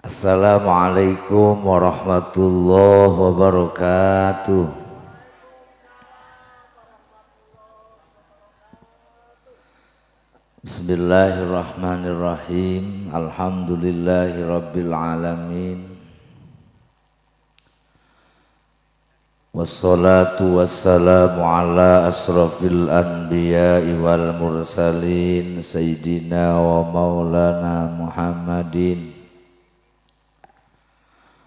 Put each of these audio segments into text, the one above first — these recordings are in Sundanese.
Assalamualaikum warahmatullahi wabarakatuh. Bismillahirrahmanirrahim. Alhamdulillahirabbil alamin. Wassalatu wassalamu ala asrafil anbiya'i wal mursalin sayyidina wa maulana Muhammadin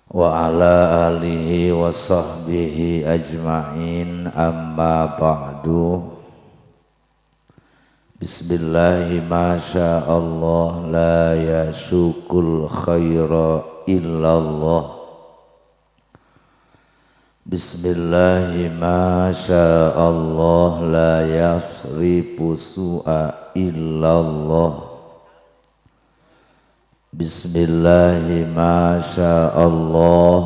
wa ala alihi wa sahbihi ajma'in, amma ba'du. Bismillahi ma sya'allah la yasukul khaira illallah. Bismillahi ma sya'allah la yasrifu su'a illallah. Bismillahi ma sya'allah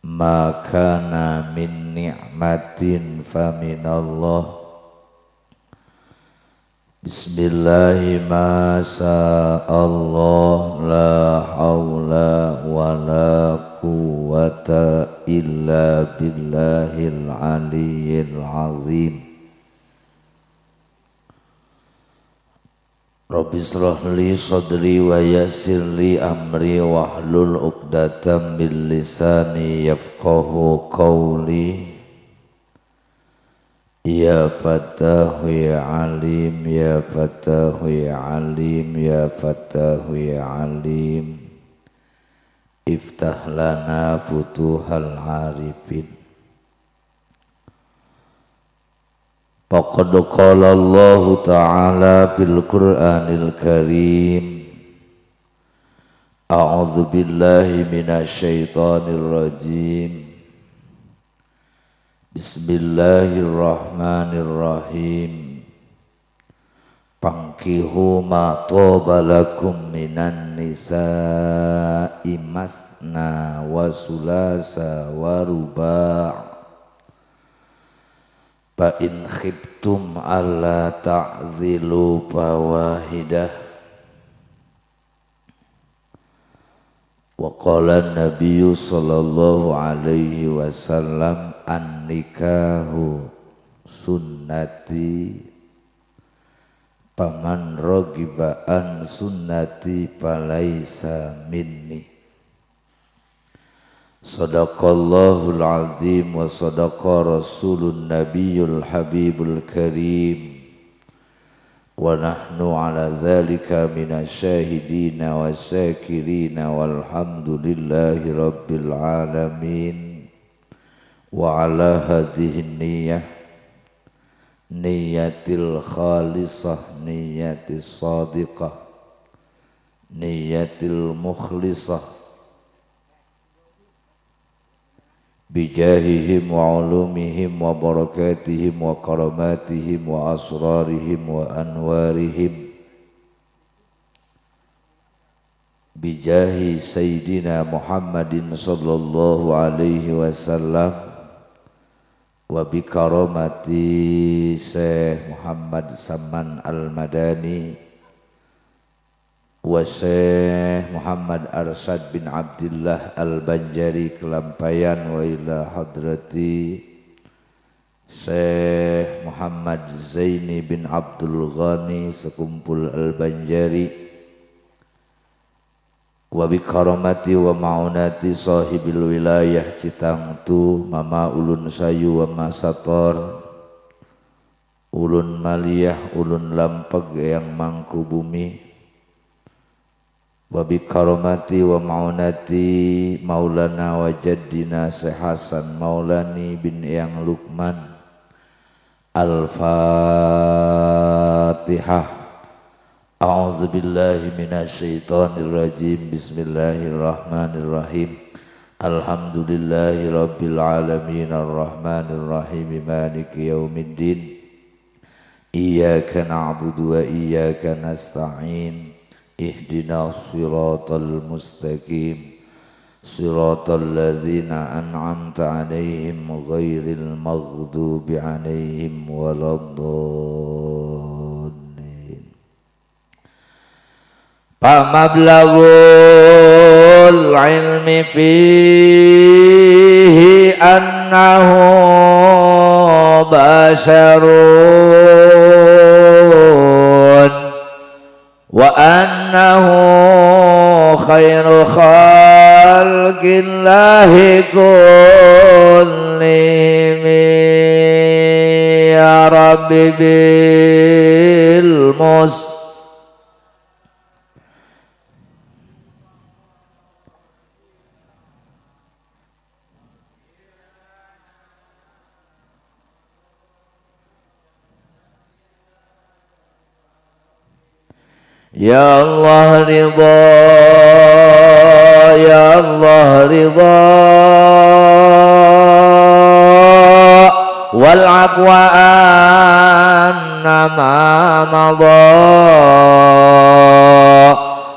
ma kana min ni'matin faminallah. Bismillahi ma sya'allah la hawla wa la quwwata illa billahil aliyyil azim. Rabbi israh li sadri wa yassir li amri wahlul 'uqdatam min lisani yafqahu qawli. Ya Fattahu ya Alim, ya Fattahu ya Alim, ya Fattahu ya Alim. Iftah lana futuhal arifin. Faqad qala Allah Ta'ala fil Qur'anil Karim. A'udzu billahi minasyaitonir rajim. Bismillahirrahmanirrahim. Fankihu ma thaba lakum minan nisa'i masna wa sulasa wa ruba'. Fa in khiftum alla ta'zilu fawahidah. Wa qala an-nabiyyu sallallahu alaihi wasallam, an-nikahu sunnati faman ragiba an sunnati falaisa minni. Sadaqallahul azim wa sadaqa rasulun nabiyul habibul karim. Wa nahnu ala dhalika minasyahidina wa syakirina walhamdulillahi rabbil alamin. Wa ala hadhihi niyyah niyatil khalisah niyatis sadiqah niyatil mukhlisah bijahihim wa ulumihim wa barakatihim wa karamatihim wa asrarihim wa anwarihim bijahi sayyidina Muhammadin sallallahu alaihi wasallam wa bikaramati Syekh Muhammad Saman Al-Madani wa Syekh Muhammad Arsyad bin Abdullah Al-Banjari Kelampayan wa ila hadrati Syekh Muhammad Zaini bin Abdul Ghani Sekumpul Al-Banjari wa bikaramati wa ma'unati sahibil wilayah Citangtu Mama Ulun Sayu wa Masator Ulun Maliyah Ulun Lampeg yang mangku bumi wa bikaramati wa ma'unati Maulana wa Jaddina Syekh Hasan Maulani bin Eyang Lukman. Al-Fatihah. A'udzu billahi minasyaitonir rajim. Bismillahirrahmanirrahim. Alhamdulillahi rabbil alamin arrahmanir rahim maliki yaumiddin. Iyyaka na'budu wa iyyaka nasta'in. Ihdinas siratal mustaqim siratal ladzina an'amta 'alaihim ghairil maghdubi 'alaihim waladdallin. Pamablagul ilmi fihi annahu basharun wa annahu khairu khalqillahi kullihim. Ya Rabbi bil mus Ya Allah ridha, Ya Allah ridha, wal afwa anna ma madha,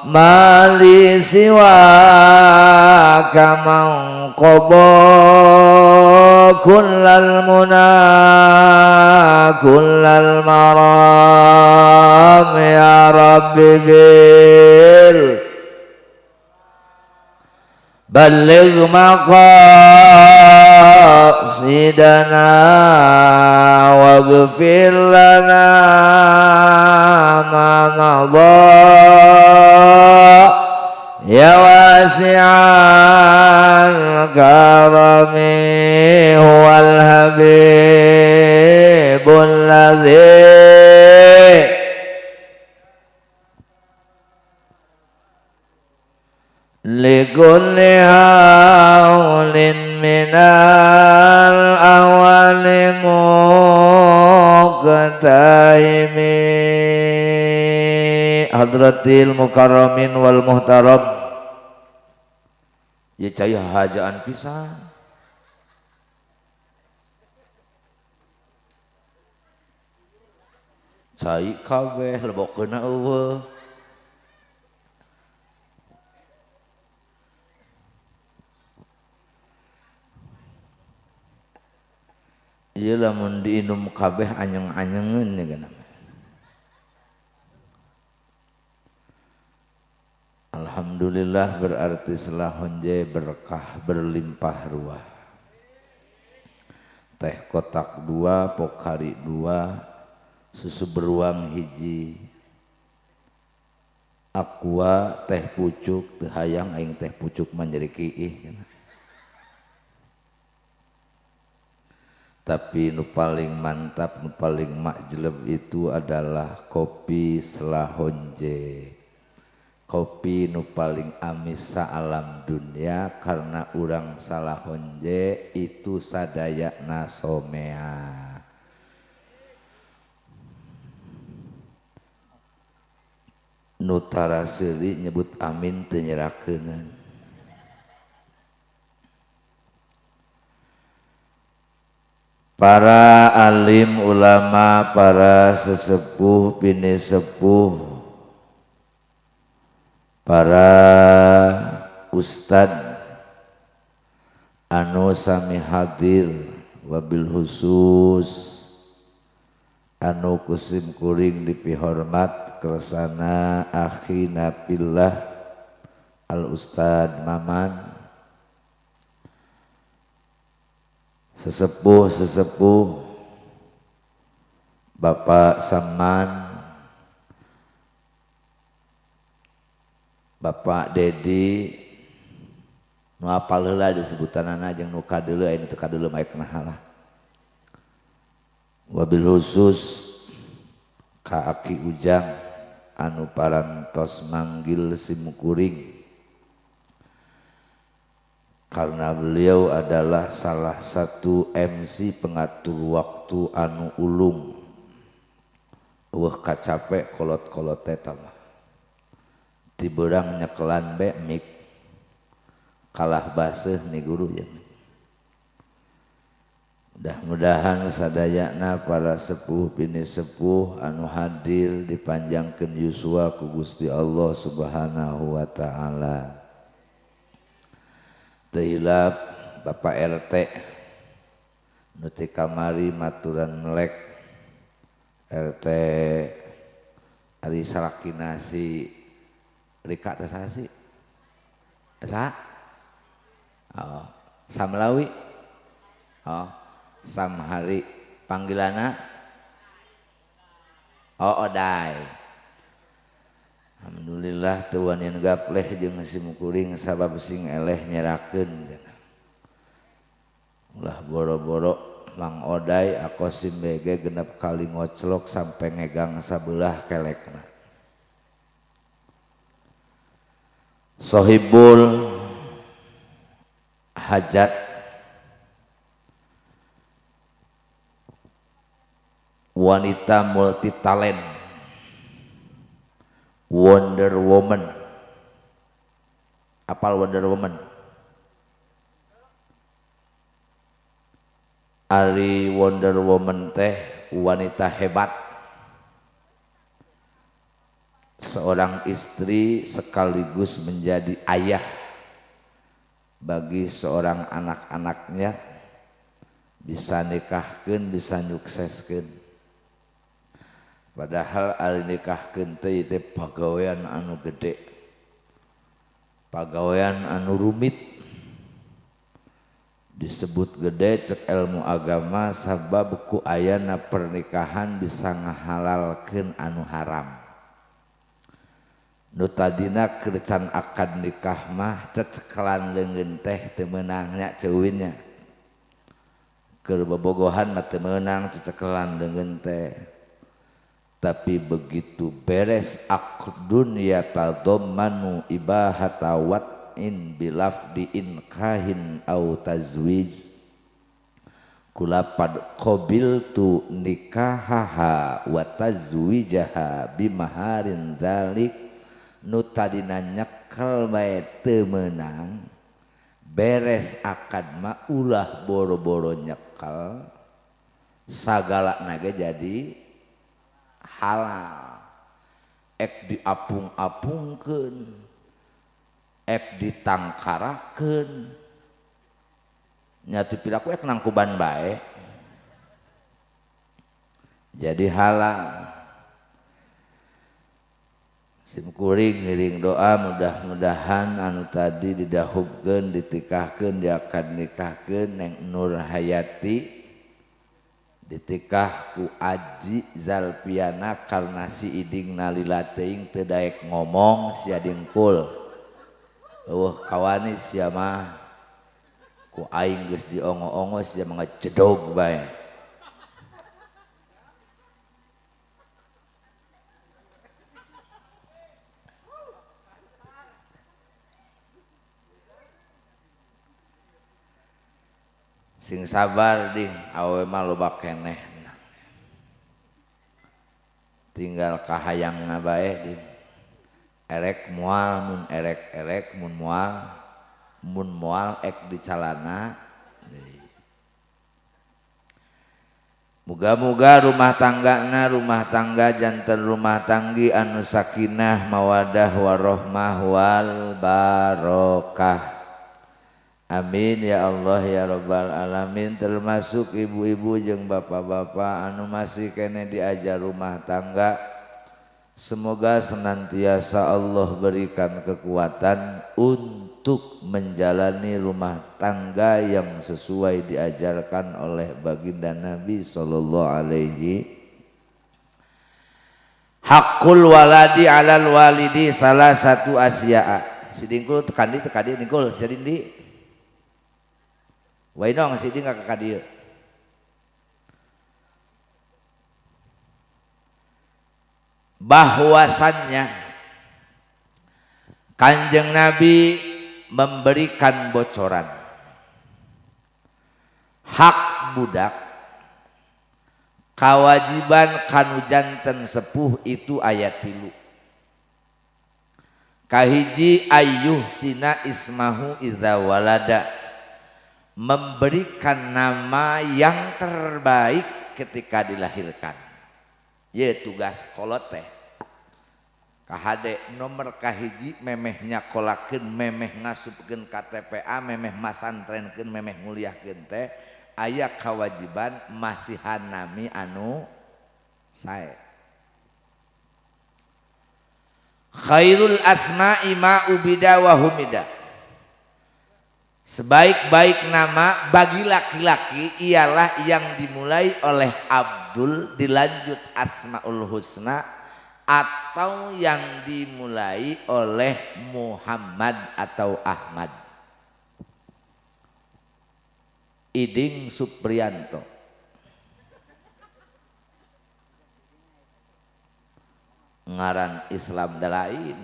ma li siwaka man qada, kullal muna kullal maram. Ya Rabbi bil balligh maqasidana waghfir lana ma madha, ya wasi'al karami huwal habibul ladzi likulli haulin minal awali muqtahimi. Hadratil mukarramin wal muhtaram. Ya caya hajaan pisan. Cai kabeh lebokeuna eueuh. Ieu lamun diinum kabeh anyeng-anyengeun ya kana. Alhamdulillah berarti selahonje berkah berlimpah ruah. Teh kotak 2, pokari 2, susu beruang hiji. Aqua teh pucuk, teu hayang aing teh pucuk manjeri kiih kana. Tapi nu paling mantap, nu paling makjleb itu adalah kopi selahonje. Kopi nu paling amis saalam dunia karena urang salahonje itu sadayana somea. Nu tara seuri nyebut amin teu nyerakeunana. Para alim ulama, para sesepuh, bini sepuh, para ustad anu sami hadir, wabil khusus anu kusim kuring dipihormat kersana akhina billah al ustad Maman, sesepuh-sesepuh Bapak Saman, Bapak Dedi, nu apal heula disebutanana jeung nu kadeuleu aya nu teu kadeuleu mah naha lah. Wabil khusus ka Aki Ujang anu parantos manggil simkuring karena beliau adalah salah satu MC pengatur waktu anu ulung. Eueuh kacape kolot-kolot eta mah. Ti beurang nyekelan be mik kalah baseuh ni guru ya. Mudah-mudahan sadayana para sepuh bini sepuh anu hadir dipanjangkeun yuswa ku Gusti Allah Subhanahu wa taala. Teu hilap Bapak RT nu ti kamari maturan melek RT ari salakina si Rika teh saha sih? Saha? Oh, Samlawi. Oh, Samhari panggilanna? Oh, Odai. Alhamdulillah teu wanian gapleh jeung simkuring sabab sing eleh nyerakeun cenah. Ulah boro-boro Mang Odai akosim bege genep kali ngoclok sampai ngegang sabelah kelekna. Sohibul hajat wanita multi talent, Wonder Woman. Apal Wonder Woman? Ari Wonder Woman teh wanita hebat, seorang istri sekaligus menjadi ayah bagi seorang anak-anaknya, bisa nikahkeun, bisa nyukseskeun. Padahal ari nikahkeun teh teh pagawean anu gede, pagawean anu rumit. Disebut gede cek ilmu agama sabab ku ayana pernikahan bisa ngahalalkeun anu haram. Nu tadina keur can akad nikah mah cecekelan leungeun teh teu meunang nya ceuwin nya. Keur bobogohan mah teu meunang cecekelan leungeun teh. Tapi begitu beres akdun yatadammanu ibahata wat'in bilafdi inkahin au tazwij kulapad qabiltu nikahaha wa tazwijaha bimaharin dzalik. Nu tadina nyekel bae teu meunang, beres akad mah ulah boro-boro nyekel, sagalana ge jadi halal. Ek diapung-apungkeun, ek ditangkarakeun, nyatu piraku ek nangkuban bae jadi halal. Simkuring ngiring doa mudah-mudahan anu tadi didahubkeun, ditikahkeun, diakad nikahkeun Neng Nur Hayati ditikah ku Aji Zalpiana karena si iding nalila teuing teu daek ngomong sia dingkul. Eueuh kawani sia mah ku aing geus diongo-ongo sia mah ngejedog bae. Sing sabar ding, awe mah loba keneh. Tinggal kahayangna bae ding. Erek moal mun erek-erek mun moal ek dicalana. Muga-muga rumah tanggana rumah tangga janten rumah tanggi anu sakinah mawadah warohmah wal barokah. Amin ya Allah ya Rabbal alamin. Termasuk ibu-ibu jeung bapak-bapak anu masih kene diajar rumah tangga, semoga senantiasa Allah berikan kekuatan untuk menjalani rumah tangga yang sesuai diajarkan oleh baginda Nabi sallallahu alaihi. Hakul waladi alal walidi salah satu asya'a. Si dingkul tekan di tekan di dingkul si dindi. Wainong si ding ka dieu. Bahwasannya Kanjeng Nabi memberikan bocoran hak budak kewajiban kanu janten sepuh itu ayat 3. Kahiji ayyuh sina ismahu idza walada, memberikan nama yang terbaik ketika dilahirkan. Ye tugas kolot teh kahade nomor kahiji memeh nyakolakeun, memeh ngasupkeun KTPA, memeh masantrenkeun, memeh nguliahkeun teh aya kewajiban masihan nami anu sae. Khairul asma'i ma ubida wa humida. Sebaik-baik nama bagi laki-laki ialah yang dimulai oleh Abdul dilanjut Asmaul Husna atau yang dimulai oleh Muhammad atau Ahmad. Iding Supriyanto. Ngaran Islam lain,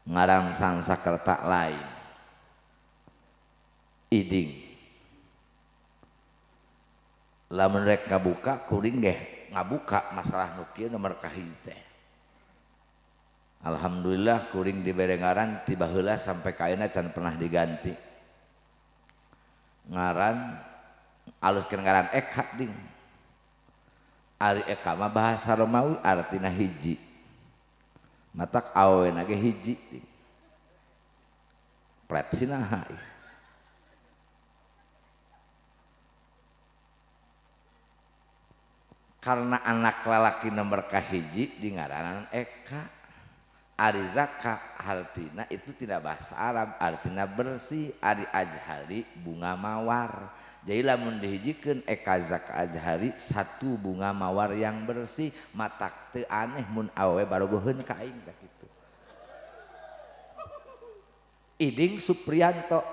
ngaran Sansakerta lain. Iding lamun rek ngabuka kuring geh ngabuka masalah nu kieu nomor kahiji teh. Alhamdulillah kuring dibere ngaran ti baheula sampai ka ayeuna can pernah diganti. Ngaran aluskeun ngaran Eka ding. Ari Eka mah bahasa Romawi artina hiji. Matak awena ge hiji ding. Pret sinaha. Karena anak lalaki nomor kahiji di ngaranan Eka. Ari Zaka artina itu tidak bahasa Arab, artina bersih. Ari Azhari bunga mawar. Jadi lamun dihijikeun Eka Zaka Azhari satu bunga mawar yang bersih, matak teu aneh mun awewe barogoheun ka aing tah kitu. Iding Supriyanto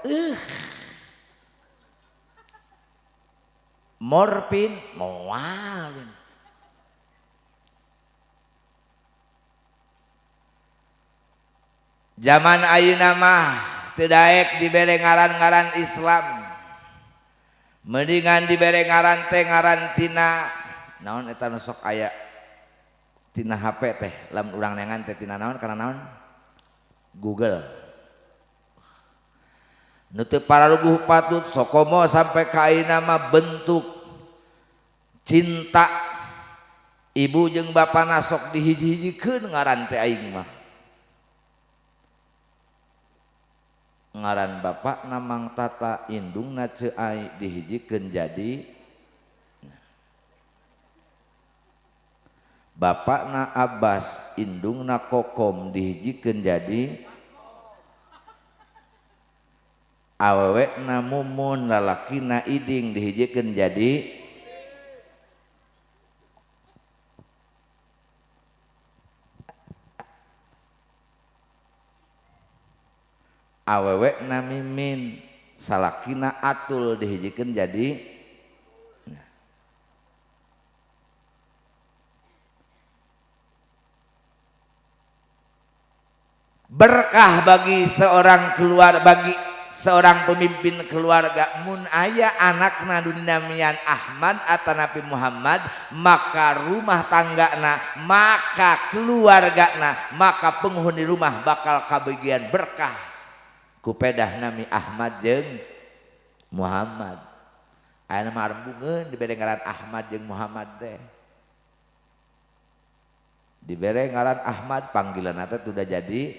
morfin moal. Zaman ayeuna mah teu daek dibere ngaran-ngaran Islam. Mendingan dibere ngaran teh ngaran tina naon eta nu sok aya tina HP teh lamun urang neangan teh tina naon kana naon? Google. Nu teu pararuguh patut sokomo sampai ka ayeuna mah bentuk cinta ibu jeung bapana sok dihiji-hijikeun ngaran teh aing mah. Ngaran bapak namang Tata indungna Ceu Ai dihijikeun jadi bapakna Abbas indungna Kokom dihijikeun jadi awewena Mumun lalakina Iding dihijikeun jadi awewe na Mimin salakina Atul dihijikeun jadi berkah bagi seorang keluar, bagi seorang pemimpin keluarga mun aya anakna nu dinamian Ahmad atanapi Muhammad, maka rumah tanggana, maka keluargana, maka penghuni rumah bakal kabagian berkah ku pedah nami Ahmad jeung Muhammad. Ayeuna mah arembungeun dibere ngaran Ahmad jeung Muhammad teh. Dibere ngaran Ahmad panggilanna teh sudah jadi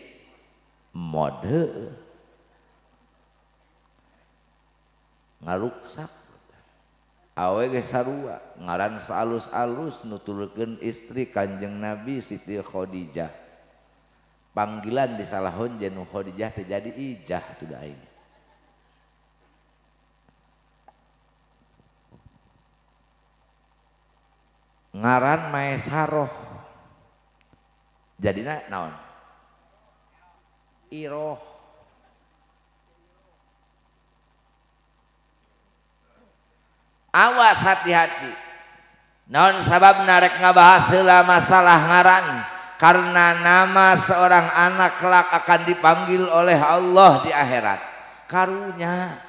mode. Ngaruksak. Awe ge sarua ngaran saalus-alus nutulkeun istri Kanjeng Nabi Siti Khadijah. Panggilan disalahon jeung Khadijah teh jadi ijah tuh aing. Ngaran Maesaroh jadina naon? Iroh. Awas hati-hati. Naon sabab narek ngabahas heula masalah ngaran? Karena nama seorang anak kelak akan dipanggil oleh Allah di akhirat. Karunya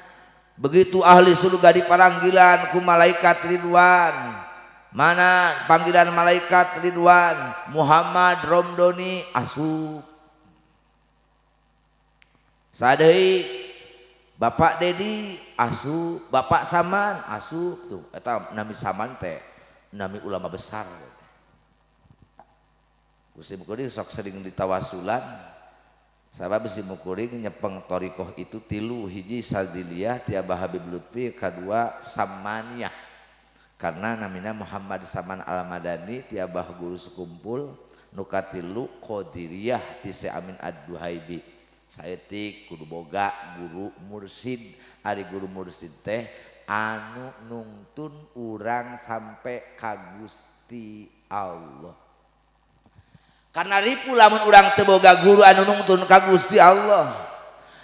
begitu ahli surga diparanggilan ku malaikat Ridwan. Mana panggilan malaikat Ridwan? Muhammad Romdoni asup. Sadeui Bapak Dedi asup, Bapak Saman asup tuh. Eta nami Saman teh nami ulama besar. Gusti Mukuring sok sering ditawasulan sabab si Mukuring nyepeng thariqah itu tilu, hiji Saziliyah ti Abah Habib Lutfi, kadua Samaniyah karena namina Muhammad Saman Al-Madani ti Abah guru sekumpul, Nu katilu Qadiriyah ti Syekh Amin Ad-Duhaibi. Saeutik kudu boga guru mursid. Ari guru mursid teh anu nungtun urang sampai ka Gusti Allah. Karena ripu lamun urang teu boga guru anu nungtun ka Gusti Allah.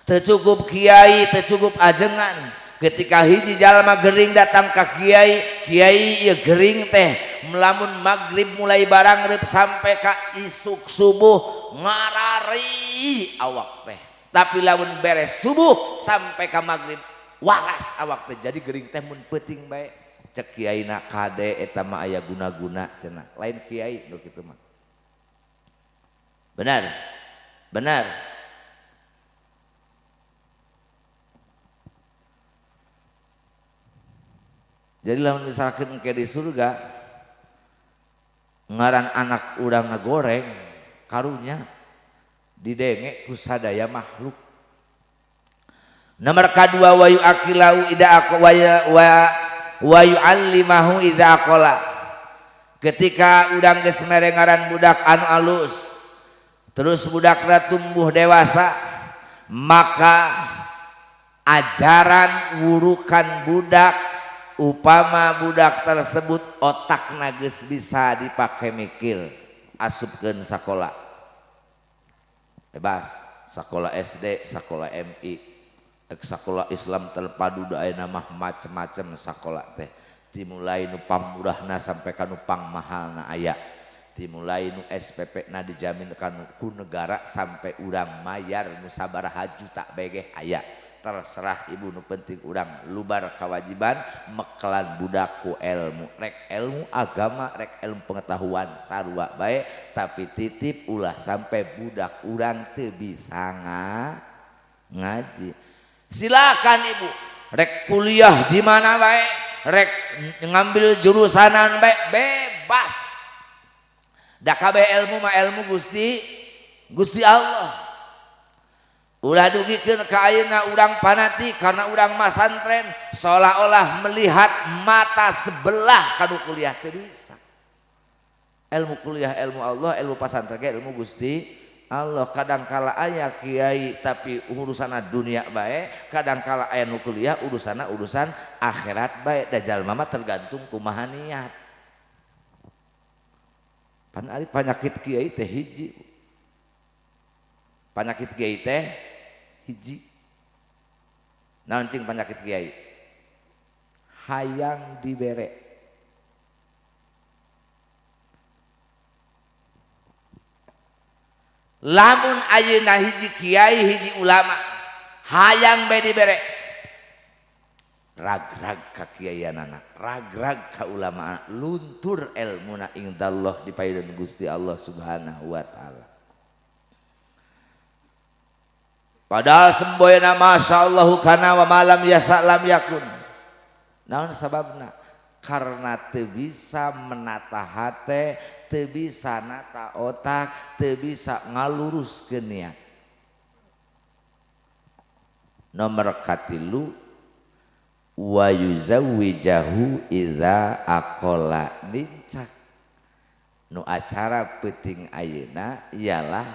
Teu cukup kiai, teu cukup ajengan. Ketika hiji jalma gering datang ka kiai, kiai ieu gering teh melamun magrib mulai barangrep sampai ka isuk subuh ngarari awak teh. Tapi lamun beres subuh sampai ka magrib waras awak teh. Jadi gering teh mun peuting bae. Cek kiai na kade eta mah aya guna-guna cenah. Lain kiai nu kitu mah. Benar. Benar. Jadi lamun misalkan engke di surga ngaran anak urang ngagoreng karunya didenge ku sadaya makhluk. Nomor kadua wa yu'aqilahu idza wa yu'allimahu idza aqala. Ketika urang geus mere ngaran budak anu alus, terus budakna tumbuh dewasa, maka ajaran wurukan budak upama budak tersebut otakna geus bisa dipake mikir, asupkeun sakola. Bebas, sakola SD, sakola MI, sakola Islam terpadu da ayeuna mah macem-macem sakola teh. Dimulai nu pangmurahna sampai ka nu pangmahalna aya. Dimulai nu SPP na dijamin kanu ku negara sampai urang mayar nu sabaraha juta begeh aya. Terserah ibu nu penting urang lubar kewajiban mekelan budak ku ilmu, rek ilmu agama, rek ilmu pengetahuan sarua bae, tapi titip ulah sampai budak urang teu bisa ngaji. Silakan ibu rek kuliah di mana bae, rek ngambil jurusanan bae, bebas. Da kabeh ilmu mah ilmu Gusti Allah. Ulah dugikeun ka ayeuna urang fanatik karena urang masantren seolah-olah melihat mata sebelah kanu kuliah teu bisa. Ilmu kuliah ilmu Allah, ilmu pasantren ge ilmu Gusti Allah. Kadang kala aya kiai tapi urusanna dunia bae, kadang kala aya nu kuliah urusanna urusan akhirat bae. Da jalma mah tergantung kumaha niat. Pan ari panyakit kiai teh hiji. Panyakit kiai teh hiji. Naon cing panyakit kiai? Hayang dibere. Lamun ayeuna hiji kiai hiji ulama hayang bae dibere, rag-rag ka kiaianana, rag-rag ka ulama, luntur elmuna indallah dipayun Gusti Allah Subhanahu wa taala. Padahal semboyana masyaallahu kana wa malam yasa lam yakun. Naon sababna? Karena teu bisa menata hate, teu bisa nata otak, teu bisa ngaluruskeun niat. Nomor katilu wa yuzawwijahu idza aqala. Nincak nu acara peuting ayeuna ialah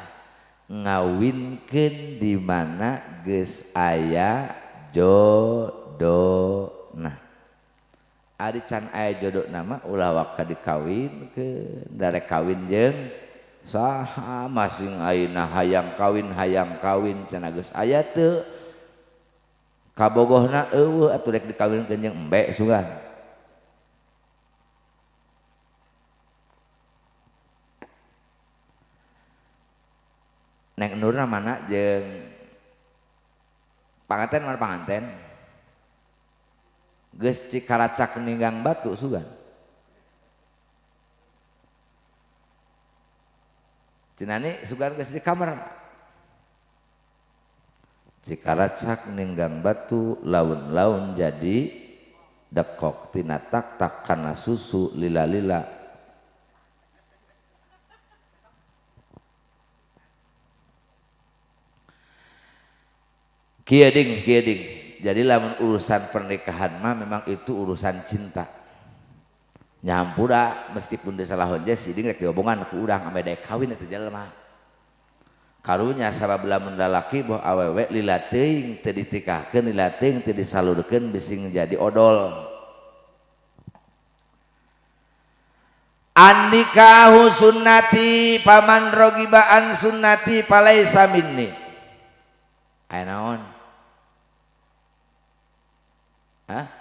ngawinkeun di mana geus aya jodona. Ari can aya jodona mah ulah waka dikawinkeun, darek kawin jeung saha masing ayeuna hayang kawin cenah geus aya teu kabogohna eueuh atuh rek dikawinkeun jeung embe sugan. Neng Nurna mana jeung panganten mana panganten geus cikaracak ninggang batu sugan. Cinani sugan geus di kamar. Cikaracak ninggang batu laun-laun jadi dekok tina tak-tak kana susu lila-lila. Kieu ding. Jadi lamun urusan pernikahan mah memang itu urusan cinta. Nyampura meskipun di salah honje si iding rek diobongan ku urang ame daek kawin eta jelema. Karunya sabab lamun lalaki boh awewe lila teuing teu ditikahkeun lila teuing teu disalurkeun bisi jadi odol. Andikahu sunnati paman rogibaan sunnati palaisa minni. Aya naon? Hah?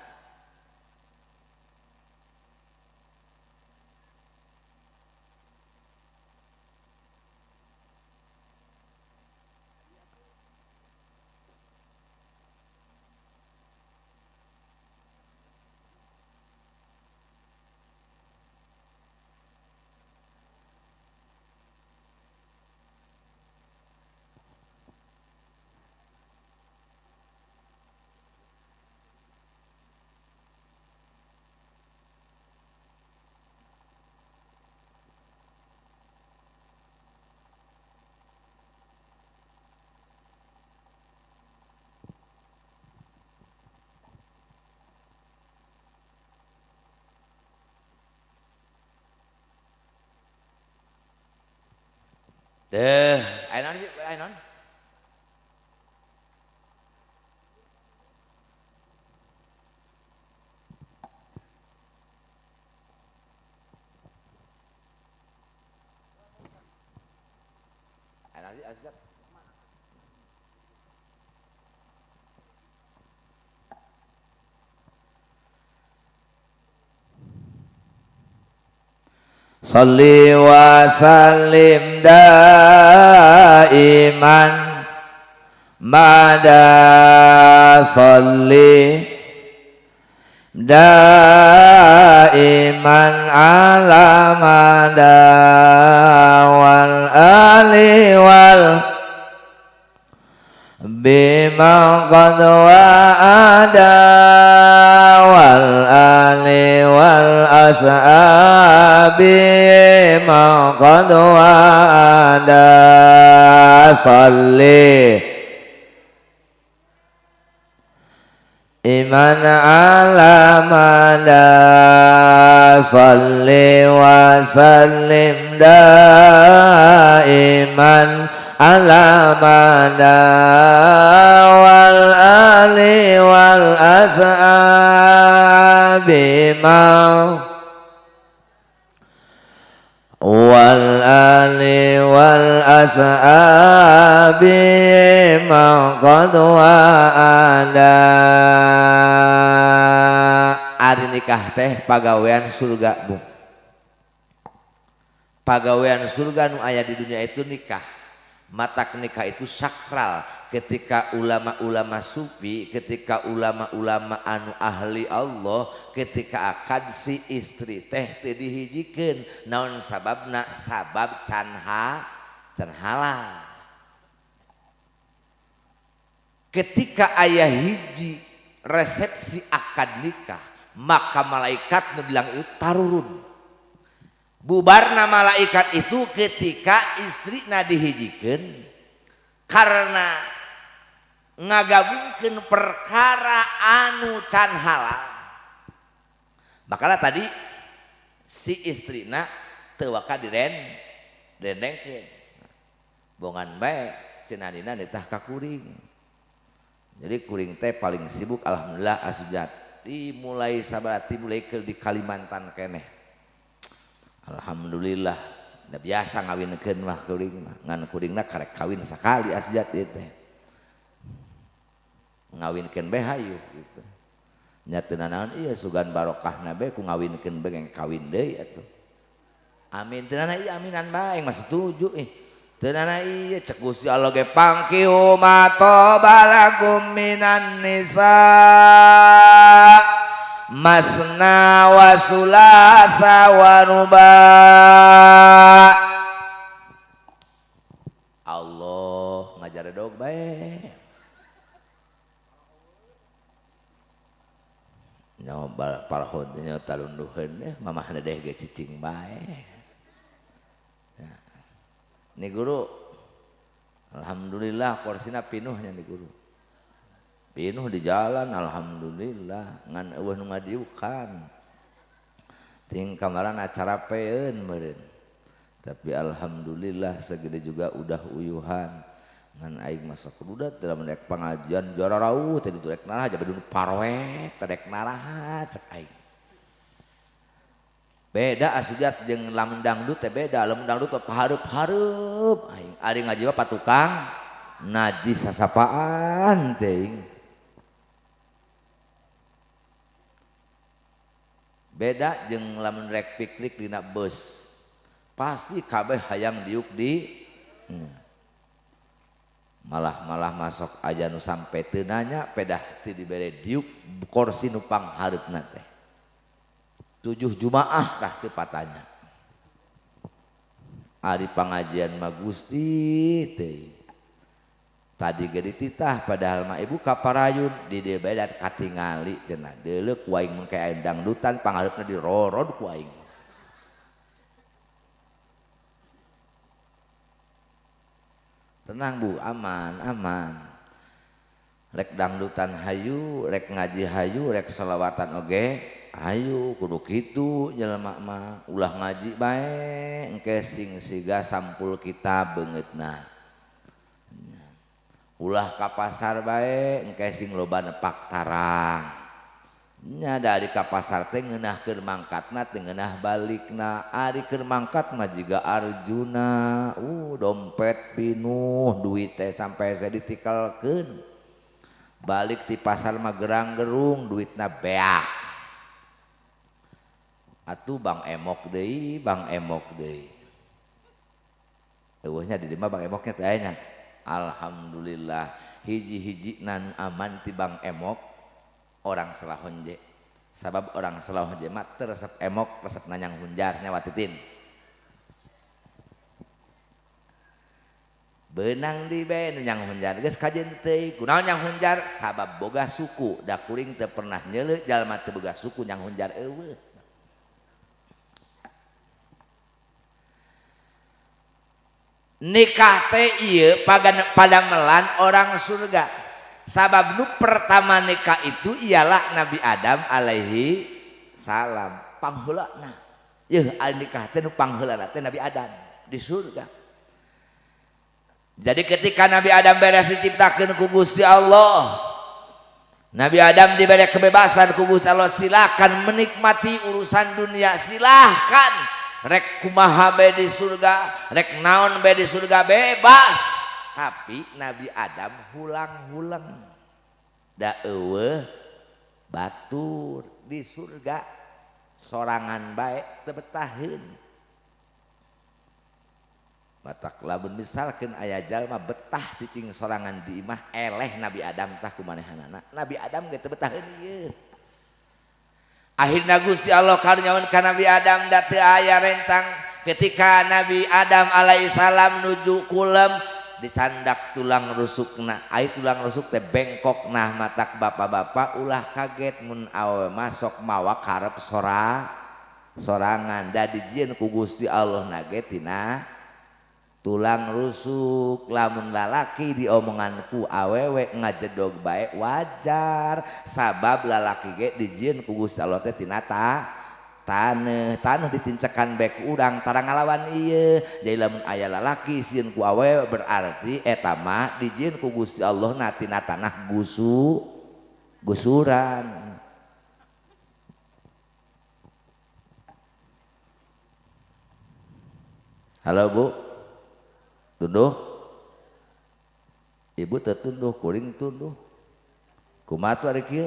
Deh, ayo non sih, ayo non. Ayo non sih, ayo. Salli wa sallim daiman mada salli daiman ala mada wal ali wal bima qad wa'ada wal ali wal ashabi ma qad wa'ada salli iman ala mada salli wa sallim daiman ala mada wal ali wal ashabi ma wal ali wal ashabi ma qad wa'ada. Ari nikah teh pagawean surga, Bu. Pagawean surga nu aya di dunia itu nikah. Matak nikah itu sakral. Ketika ulama-ulama sufi, ketika ulama-ulama anu ahli Allah, ketika akad si istri teh teu dihijikeun. Naon sababna? Sabab can halal. Ketika aya hiji resepsi akad nikah, maka malaikat nu bilang itu tarurun. Bubarna malaikat itu ketika istrina dihijikeun karena ngagabungkeun perkara anu can halal. Makanya tadi si istrina teu waka direndengkeun. Bongan bae cenah dina nitah ka kuring. Jadi kuring teh paling sibuk alhamdulillah asujati mulai sabarati mulai ke di Kalimantan keneh. Alhamdulillah, da biasa ngawinkeun mah kuring mah. Ngan kuringna karek kawin sakali asjat ieu teh. Ngawinkeun bae hayu gitu. Nya teu nanaon ieu sugan barokahna bae ku ngawinkeun bae kawin deui atuh. Amin teu nanaon ieu aminan bae mah setuju ih. Teu nanaon ieu cek Gusti Allah ge pangkihu ma tobalakum minan nisa. Masna wa sulasa wa ruba. Allah ngajar dog bae. Nyoba parhon nya talunduheun mamahna deh ge cicing bae. Ni guru alhamdulillah korsina pinuhnya ni guru. Pinuh di jalan alhamdulillah ngan eueuh nu ngadiukan. Ting kamaran acara peun meureun. Tapi alhamdulillah segede juga udah uyuhan. Ngan aing masa kududat dalam rek pengajian juara rauh tadi rek naraha jabadun parwek rek naraha cek aing. Beda asujat jeung lamun dangdut teh beda, lamun dangdut teh pahareup-hareup aing. Ari ngaji mah patukang najis sasapaan teh. Beda jeung lamun rek piknik dina bus. Pasti kabeh hayang diuk di malah-malah masuk aja nu sampai teu nanya pedah teu dibere diuk kursi nu panghareupna teh. 7 Jumaah tah teu patanya. Ari pangajian mah Gusti teh. Tadi ge dititah padahal mah ibu kaparayun di dieu bae dat katingali cenah. Deuleu ku aing mun kae aya dangdutan panghareupna dirorod ku aing. Tenang Bu, aman, aman. Rek dangdutan hayu, rek ngaji hayu, rek selawatan oge hayu, kudu kitu jelema mah. Ulah ngaji bae, engke sing siga sampul kita beungeutna. Ulah ka pasar bae, engke sing loba nepak tarang. Nya da ari ka pasar teh ngeunah keur mangkatna teu ngeunah balikna. Ari keur mangkat mah jiga Arjuna, dompet pinuh, duit teh sampai saya ditikalkeun. Balik ti pasar mah gerang-gerung, duitna beak. Atuh Bang Emok deui, Bang Emok deui. Eueuhnya di dieu mah Bang Emoknya teh aya nya. Alhamdulillah hiji-hiji nan aman ti Bang Emok. Orang Selahonje, sabab orang Selahonje mah teu resep emok, resep nanyang hunjar nyawa titin. Benang di bae nu nyang hunjar geus kajen teuing. Kunaon nyang hunjar? Sabab boga suku, da kuring teu pernah nyeuleuh jalma teu boga suku nyang hunjar eueuh. Nikah teh ieu padamelan orang surga. Sabab nu pertama nikah itu ialah Nabi Adam alaihi salam pangheulana. Yeuh ari nikah teh nu pangheulana teh Nabi Adam di surga. Jadi ketika Nabi Adam beres diciptakeun ku Gusti Allah, Nabi Adam diberi kebebasan ku Gusti Allah, silakan menikmati urusan dunia, silahkan. Rek kumaha bae di surga, rek naon bae di surga bebas. Tapi Nabi Adam hulang-hulang da eueuh batur di surga sorangan bae teu betaheun. Batak lamun misalkeun aya jalma betah cicing sorangan di imah eleh Nabi Adam tah kumanehanana. Nabi Adam ge teu betaheun ieu. Akhirna Gusti Allah karunyaun ka Nabi Adam da teu aya rencang ketika Nabi Adam alaihissalam nuju kulem dicandak tulang rusukna, ai tulang rusuk teh bengkok. Nah matak bapak-bapak ulah kaget mun awewe masuk mawa karep sorangan da dijieun ku Gusti Allah nage tina tulang rusuk. Lamun lalaki diomongan ku awewe ngajedog bae wajar, sabab lalaki ge dijieun ku Gusti Allah teh tina taneuh, taneuh ditincekan bae ku urang tara ngalawan ieu. Jadi lamun aya lalaki sieun ku awewe berarti eta mah dijieun ku Gusti Allah na tina tanah gusuran. Halo Bu, tunduh. Ibu teu tunduh, kuring tunduh. Kumaha tuh ari kieu?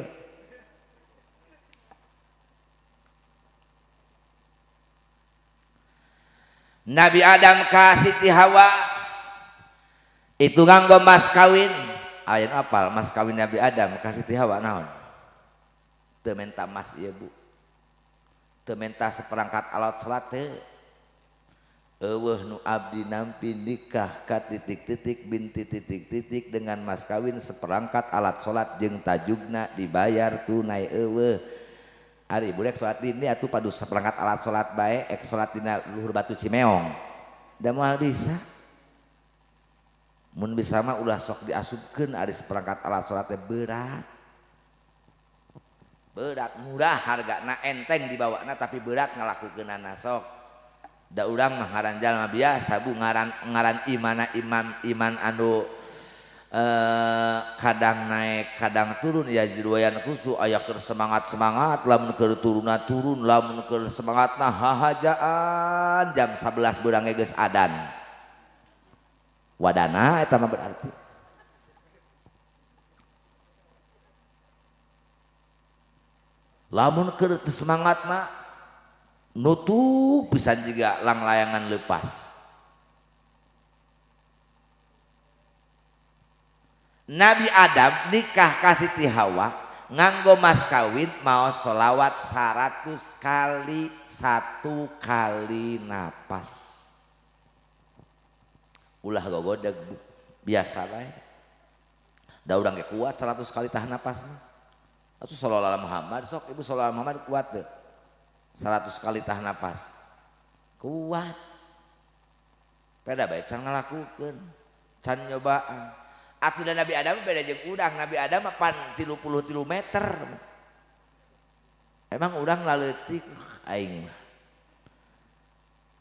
Nabi Adam ka Siti Hawa itu nganggo mas kawin. Aya nu apal mas kawin Nabi Adam ka Siti Hawa naon? Teu menta mas ieu Bu. Teu menta seperangkat alat salat teu. Eueuh nu abdi nampi nikah ka titik-titik binti titik-titik dengan mas kawin seperangkat alat salat jeung tajugna dibayar tunai eueuh. Ari ibu rek salat dini atuh padu seperangkat alat salat bae ek salat dina luhur batu Cimeong. Da moal bisa. Mun bisa mah ulah sok diasupkeun ari seperangkat alat salat teh berat. Berat murah hargana enteng dibawana tapi berat ngalakukeunana sok. Da urang mah ngaran jalma biasa bu ngaran imana iman anu kadang naik kadang turun ya jiruayan kusu aya keur semangat-semangat lamun keur turunna turun lamun keur semangatna hahajaan jam 11 beurang geus adan wadana eta mah berarti lamun keur teu semangatna nutup pisan jiga langlayangan lepas. Nabi Adam nikah ka Siti Hawa nganggo mas kawin mau sholawat 100 kali 1 kali napas. Ulah gogodeg biasa bae. Da urang ge kuat 100 kali tahan napas mah. Atuh sholawat Muhammad sok ibu sholawat Muhammad kuat teu? 100 kali tahan napas. Kuat. Peda bae can ngalakukeun, can nyobaan. Atuh da Nabi Adam beda jeung urang, Nabi Adam mah pan 33 meter. Emang urang laleutik aing mah.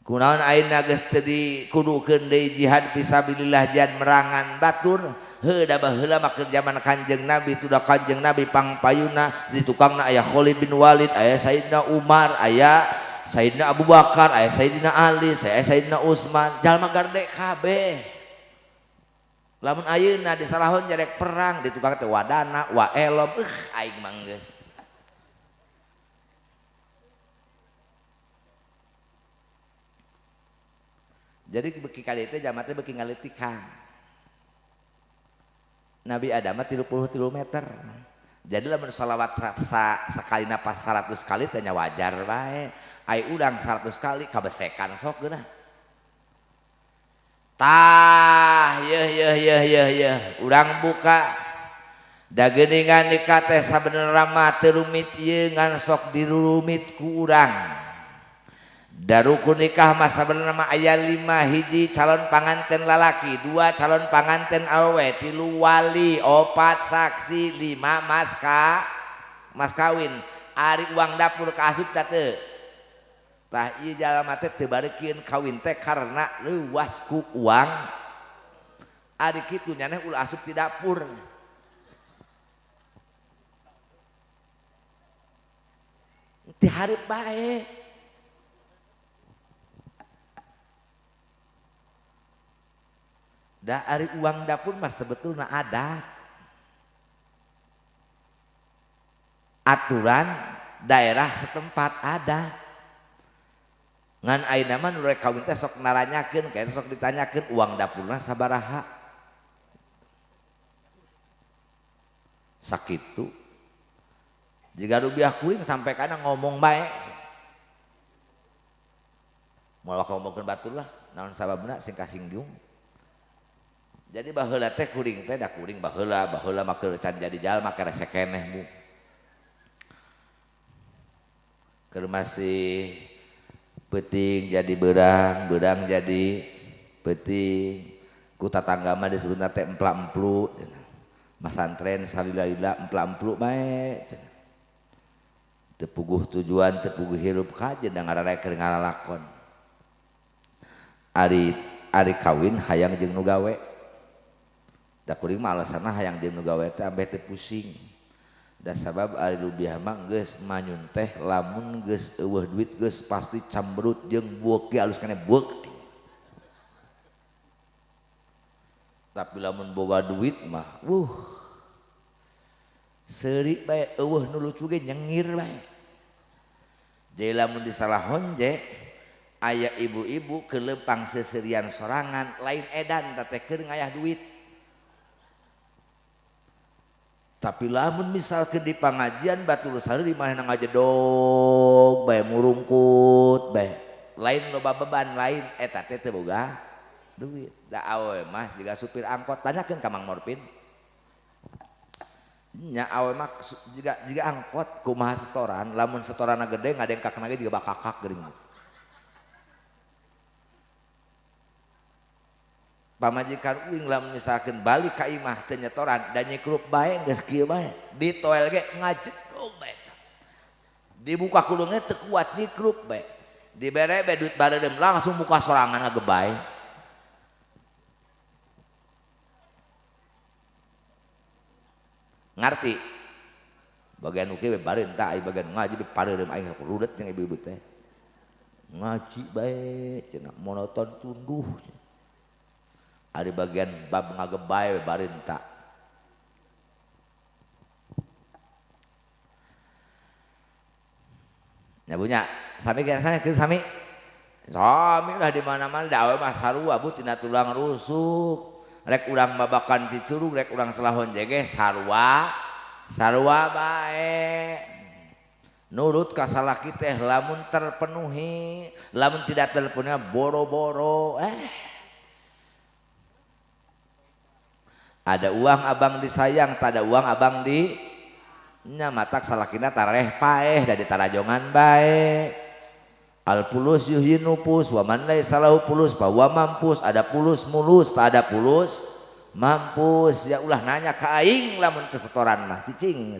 Kunaon ayeuna geus teu dikudukeun deui jihad fisabilillah jihad merangan batur. Heuh da baheula mah keur zaman Kanjeng Nabi tu da Kanjeng Nabi pangpayuna di tukangna aya Khalid bin Walid, aya Sayyidina Umar, aya Sayyidina Abu Bakar, aya Sayyidina Ali, aya Sayyidina Utsman, jalma garde kabeh. Lamun ayeuna disalahon jarek perang di tukang teh wadana wa elom aing mah geus. Jadi beuki ka dieu teh jalma teh beuki ngaleutikan. Nabi Adam mah 33 meter. Jadi lamun sholawat sakali napas 100 kali teh nya wajar bae. Ai urang 100 kali kabesekan sok geunah. Tah yeuh yeuh yeuh yeuh yeuh urang buka da geuningan nikah teh sabenerna mah teu rumit ieu ngan sok dirurumit ku urang. Da rukun nikah mah sabenerna mah aya 5 hiji calon panganten lalaki, 2 calon panganten awewe, 3 wali, 4 saksi, 5 mas kawin. Ari uang dapur kaasup tah teu? Tah ieu jalma teh teu barekeun kawin teh karena leuwas ku uang. Ari kitu nyaneh ulah asup ti dapur. Ti hareup bae. Da ari uang dapur mah sebetulna ada aturan daerah setempat ada. Ngan ayeuna mah nu rek kawin teh sok naranyakeun, kayak sok ditanyakeun uang dapurna sabaraha. Sakitu. Jiga rupiah kuring sampai kana ngomong bae. Moal ngomongkeun batur lah, naon sababna sing kasinggung. Jadi baheula teh kuring teh da kuring baheula, baheula mah keur can jadi jalma kerese keneh bu. Keur masih peuting jadi beurang, beurang jadi peuting. Ku tatangga mah disebutna teh empla-emplu cenah. Masantren salila-lila empla-emplu bae cenah. Teu puguh tujuan, teu puguh hirup kajen da ngararek keur ngalalakon. Ari kawin hayang jeung nu gawe. Da kuring mah alasanna hayang jeung nu gawe teh ambeh teu pusing. Da sabab ari rubiah mah geus manyun teh lamun geus eueuh duit geus pasti camberut jeung bueuk ge alus keneh bueuk. Tapi lamun boga duit mah seuri bae eueuh nu lucu ge nyengir bae. Jadi lamun disalahon je aya ibu-ibu keur leumpang seuseurian sorangan lain edan teh keur ngayah duit. Tapi lamun misalkan di pangajian batur sari di mana ngajedog bae murungkut bae lain loba beban lain eta teh teu boga duit. Da awe mah jiga supir angkot tanyakeun ka Mang Morpin. Nya awe mah jiga angkot kumaha setoran lamun setoranna gede ngadengkakna ge jiga bakakak geuning. Pamajikan uing lamun misalkan balik ka imah teu nyetoran da nyekrup bae geus kieu bae ditoel ge ngajedog bae. Dibuka kulungnya teu kuat nyikrup bae. Dibere bae duit bareudem langsung muka sorangan ngagebay. Ngarti? Bagian nu kieu bareun tah bagian ngaji pareudem aing sok rudet jeung ibu-ibu teh. Ngaji bae cenah monoton tunduh. Ari bagian bab ngagebay bareun tah. Nyabunya sami sana kieu sami. Sami lah di mana-mana da awe mah sarua bu tina tulang rusuk. Rek urang babakan Cicurug, rek urang Selahon jege sarua. Sarua bae. Nurut ka salaki teh lamun terpenuhi, lamun tidak terpenuhi boro-boro. Ada uang abang disayang, tak ada uang abang di nya matak salakina tareh paeh da ditarajongan bae. Al pulus yuhyi nupus wa man laisa lahu pulus fa huwa mampus. Ada pulus mulus, tak ada pulus mampus. Ya ulah nanya ka aing lamun teu setoran mah cicing.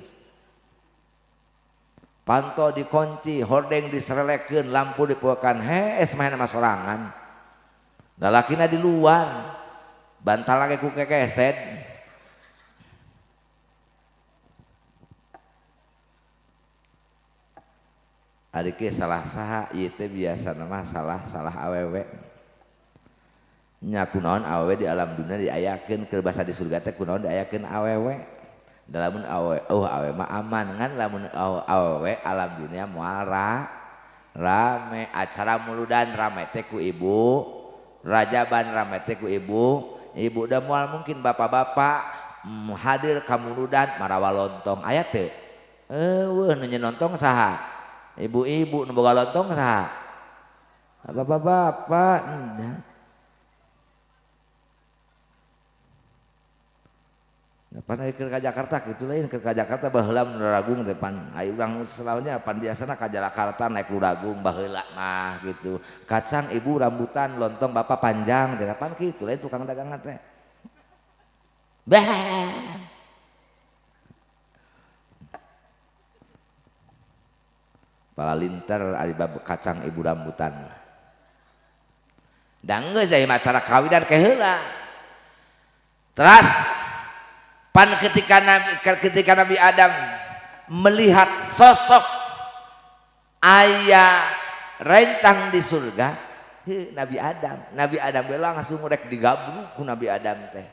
Panto dikunci, hordeng diserelekeun, lampu dipoekan, hees mah mah sorangan. Lalakina di luar, bantal lagi ku kekeset. Ari ke salah saha ieu teh biasana mah salah awewe. Nya kunaon awewe di alam dunia diayakeun keur basa di surga teh kunaon diayakeun awewe. Da lamun awewe oh awewe mah aman ngan lamun awewe alam dunia moal rame acara muludan rame teh ku ibu, rajaban rame teh ku ibu, ibu da moal mungkin bapak-bapak hadir ka muludan marawa lontong aya teu? Eueuh nu nyeun lontong saha? Ibu-ibu nu boga lontong saha? Bapak-bapak. Nah, pan keur ka Jakarta kitu lain keur ka Jakarta baheula mun Luragung teh pan ai urang selalunya pan biasana ka Jakarta naik Luragung baheula mah gitu. Kacang ibu rambutan lontong bapak panjang teh pan kitu lain tukang dagangan teh. Bah. Palalinter ari bab kacang ibu rambutan. Da geus aya acara kawinan ke heula. Teras pan ketika Nabi Adam melihat sosok aya rencang di surga, Nabi Adam langsung rek digabruk ku Nabi Adam teh.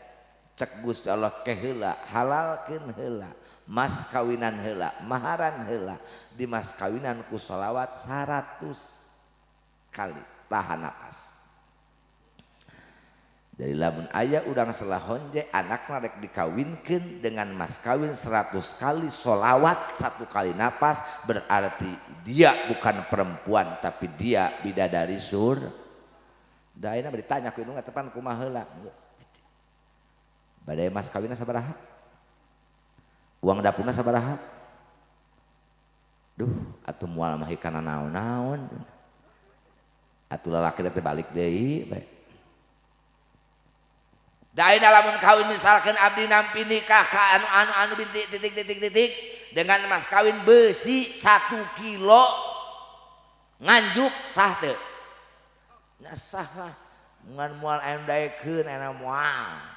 Cek Gusti Allah ke heula, halalkeun heula. Mas kawinan heula, maharan heula, di mas kawinan ku sholawat 100 kali tahan napas. Jadi lamun aya urang selahonje anakna rek dikawinkeun dengan mas kawin 100 kali sholawat 1 kali napas, berarti dia bukan perempuan tapi dia bidadari sur. Da ayeuna bade ditanya ku indung eta pan kumaha heula. Bade mas kawinna sabaraha? Uang dapurna sabaraha? Duh, atuh moal mah kana naon-naon. Atuh lalaki teh balik deui bae. Da ayeuna lamun kawin misalkan abdi nampi nikah ka anu-anu binti titik titik titik dengan mas kawin besi 1 kilo nganjuk sah teu? Nah sah lah. Ngan moal anu daekeun anu moal.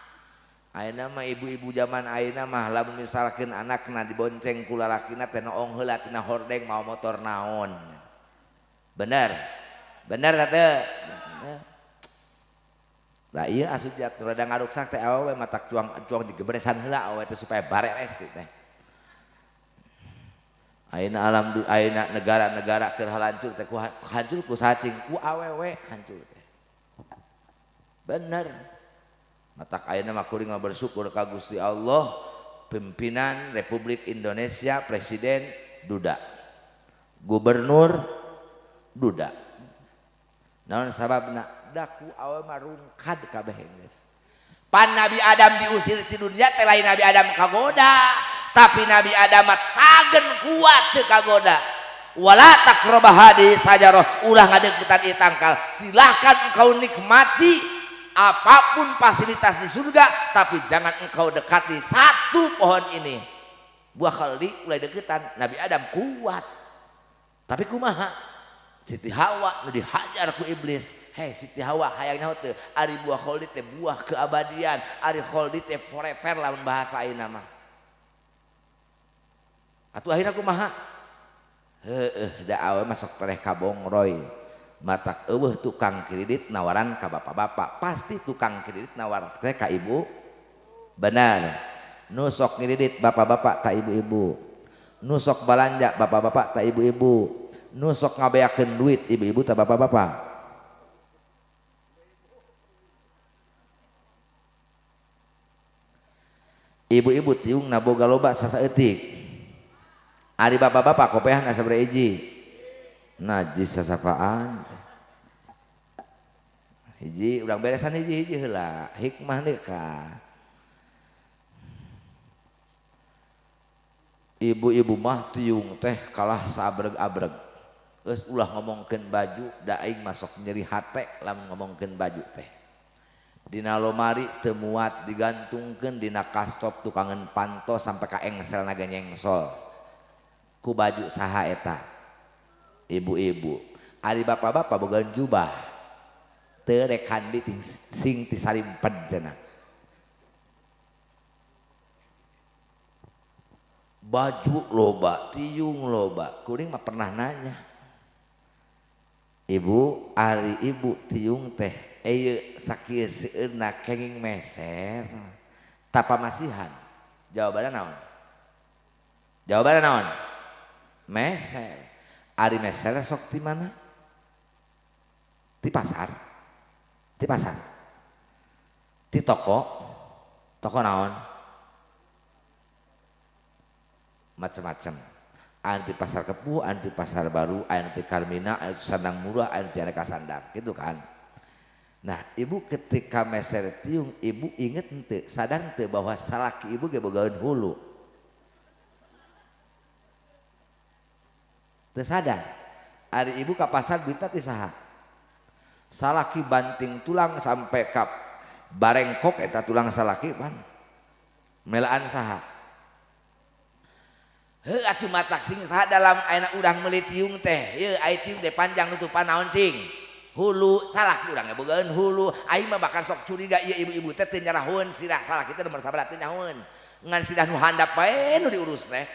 Ayeuna mah ibu-ibu zaman ayeuna mah lamun misalkeun anakna dibonceng ku lalakina teh noong heula tina hordeng mau motor naon. Bener? Bener teh teu? Lah ieu asup jat rada ngaruksak teh awewe matak cuang digebresan heula awewe teh supaya bareres teh. Ayeuna alam ayeuna negara-negara keur hancur teh ku hancur ku sacing ku awewe hancur teh. Bener. Matak ayeuna mah kuring mah bersyukur ka Gusti Allah, pimpinan Republik Indonesia Presiden duda, gubernur duda. Naon sababna? Da ku awewe mah rungkad kabeh geus. Pan Nabi Adam diusir ti dunia teh lain Nabi Adam kagoda, tapi Nabi Adam mah tagen kuat teu kagoda. Wala taqrabah hadhihi sajarah, ulah ngadeukeutan ieu tangkal. Silahkan engkau nikmati apapun fasilitas di surga, tapi jangan engkau dekati satu pohon ini. Buah khaldi mulai deketan Nabi Adam kuat. Tapi kumaha? Siti Hawa nu dihajar ku iblis. Hei Siti Hawa hayang nyaho teu? Ari buah kholdi teh buah keabadian, ari kholdi teh forever lamun bahasa ayeuna mah. Atuh akhirna kumaha? Heueuh da awe masuk tereh ka bongroy. Matak eueuh tukang kredit nawaran ka bapak-bapak, pasti tukang kredit nawar teh ka ibu. Benar. Nu sok ngredit bapak-bapak ta ibu-ibu. Nu sok balanja bapak-bapak ta ibu-ibu. Nu sok ngabeakeun duit ibu-ibu ta bapak-bapak. Ibu-ibu tiungna boga loba sasaeutik. Ari bapak-bapak kopehan sabaraha hiji? Najis sasapaan. Hiji urang beresan hiji-hiji heula, hikmah deui. Ibu-ibu mah tiung teh kalah sabreg-abreg. Geus ulah ngomongkeun baju, da aing masuk nyeri hate lamun ngomongkeun baju teh. Dina lomari teu muat digantungkeun dina kastop tukangeun panto sampai ka engsel naga nyengsol. Ku baju saha eta? Ibu-ibu. Ari bapak-bapak boga jubah. Teu rek kandi sing tisarimpen cenah. Baju loba, tiung loba. Kuring mah pernah nanya. Ibu, ari ibu tiung teh ieu sakieu seueurna kenging meser. Tapa masihan? Jawabanna naon? Jawabanna naon? Meser. Ari meser sok di mana? Di pasar. Di pasar. Di toko. Toko naon? Macam-macam. Anti pasar Kepuh, anti pasar baru, anti Karmina, anti sandang murah, anti aneka sandang, gitu kan. Nah, ibu ketika meser tiung, ibu inget henteu, sadar henteu bahwa salaki ibu ge bogaeun hulu. Teu sadar. Ari ibu ka pasar duitna ti saha? Salaki banting tulang sampai ka barengkok eta tulang salaki pan. Melaan saha? Heuh atuh matak sing saha dalam ayeuna urang meuli tiung teh. Ieu ai tiung teh panjang nutupan naon sing? Hulu salaki urang ge bogaeun hulu. Aing mah bakal sok curiga ieu ibu-ibu teh teu nyarahoeun sirah salaki teh nomor sabaraha teu nyahoeun. Ngan sirah nu handap bae nu diurus teh.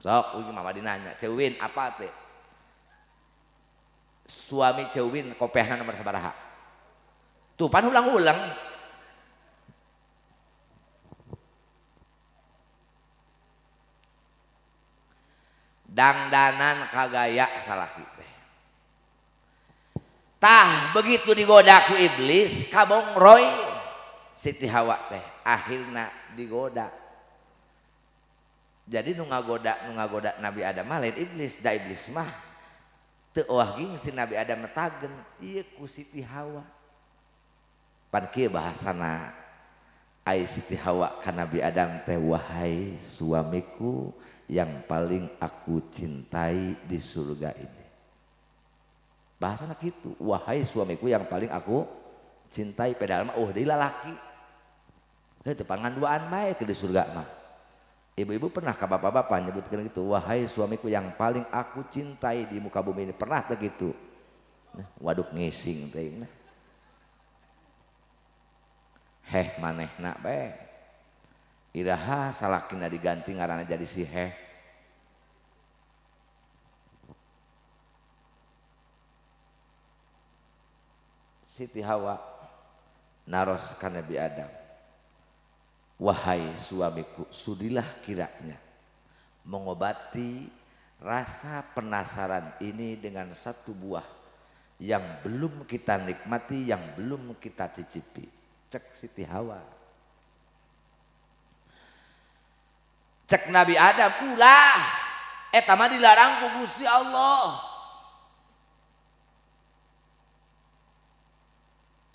Sok uing mama dinanya, Cewin apa teh? Suami Cewin kopehna nomor sabaraha? Tuh pan ulang-ulang. Dangdanan kagaya salaki teh. Tah begitu digoda ku iblis kabongroy Siti Hawa teh akhirna digoda. Jadi nu ngagoda Nabi Adam mah lain iblis, da iblis mah teu oah gingsi Nabi Adam metagen ieu ku Siti Hawa. Pan kieu bahasana ai Siti Hawa ka Nabi Adam teh, wahai suamiku yang paling aku cintai di surga ini. Bahasana kitu, wahai suamiku yang paling aku cintai, padahal mah oh deui lalaki. Heuh teu panganduaan bae ke di surga mah. Ibu-ibu pernah ke bapak-bapak nyebutkan gitu, wahai suamiku yang paling aku cintai di muka bumi ini, pernah tak gitu? Nah, waduk ngising teh. Nah. Heh manehna bae. Iraha salakina diganti ngaranna jadi si heh. Siti Hawa naros ka Nabi Adam. Wahai suamiku, sudilah kiranya mengobati rasa penasaran ini dengan satu buah yang belum kita nikmati, yang belum kita cicipi. Cek Siti Hawa. Cek Nabi Adam, ulah eta mah dilarang ku Gusti Allah.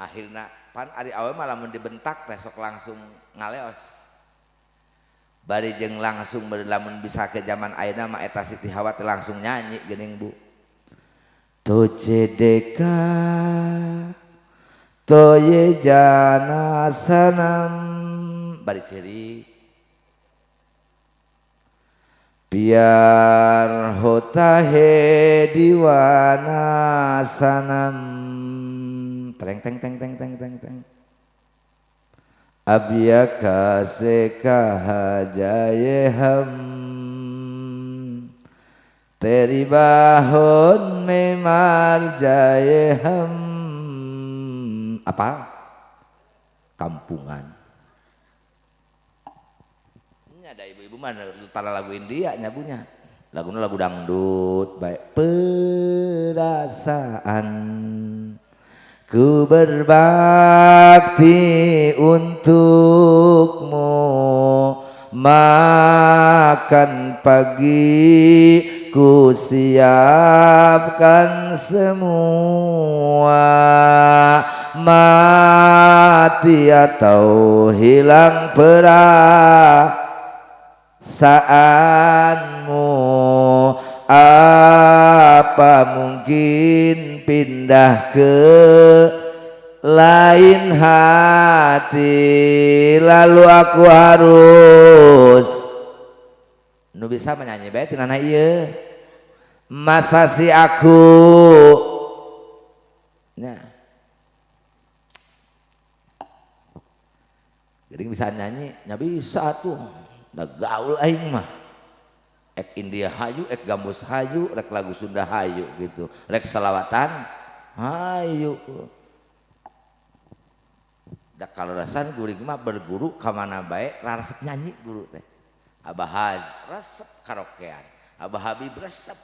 Akhirna pan ari awe mah lamun dibentak teh sok langsung ngaleos. Bari jeung langsung lamun bisa ke zaman ayeuna mah eta Siti Hawa teh langsung nyanyi geuning Bu. Toje deka toye jana sanam bari ceurik. Biar hota he diwana sanam treng teng teng teng teng teng teng. Ab ya kase kaha jaye hum teri bahon me mar jaye hum. Apa? Kampungan. Ini ada ibu-ibu mana tara lagu India nyabunya. Lagunya lagu dangdut baik. Perasaan ku berbakti untukmu, makan pagi ku siapkan semua, mati atau hilang perasaanmu, apa mungkin pindah ke lain hati, lalu aku harus nu bisa menyanyi bae tina ieu masa si aku. Nah, jadi bisa nyanyi nya bisa tuh da gaul aing mah. Ek India hayu, ek gambus hayu, rek lagu Sunda hayu gitu, rek salawatan hayu. Da kalarasan guring mah berguru ka mana bae raresep nyanyi guru teh. Abah Haz resep karaokean, Abah Habib resep,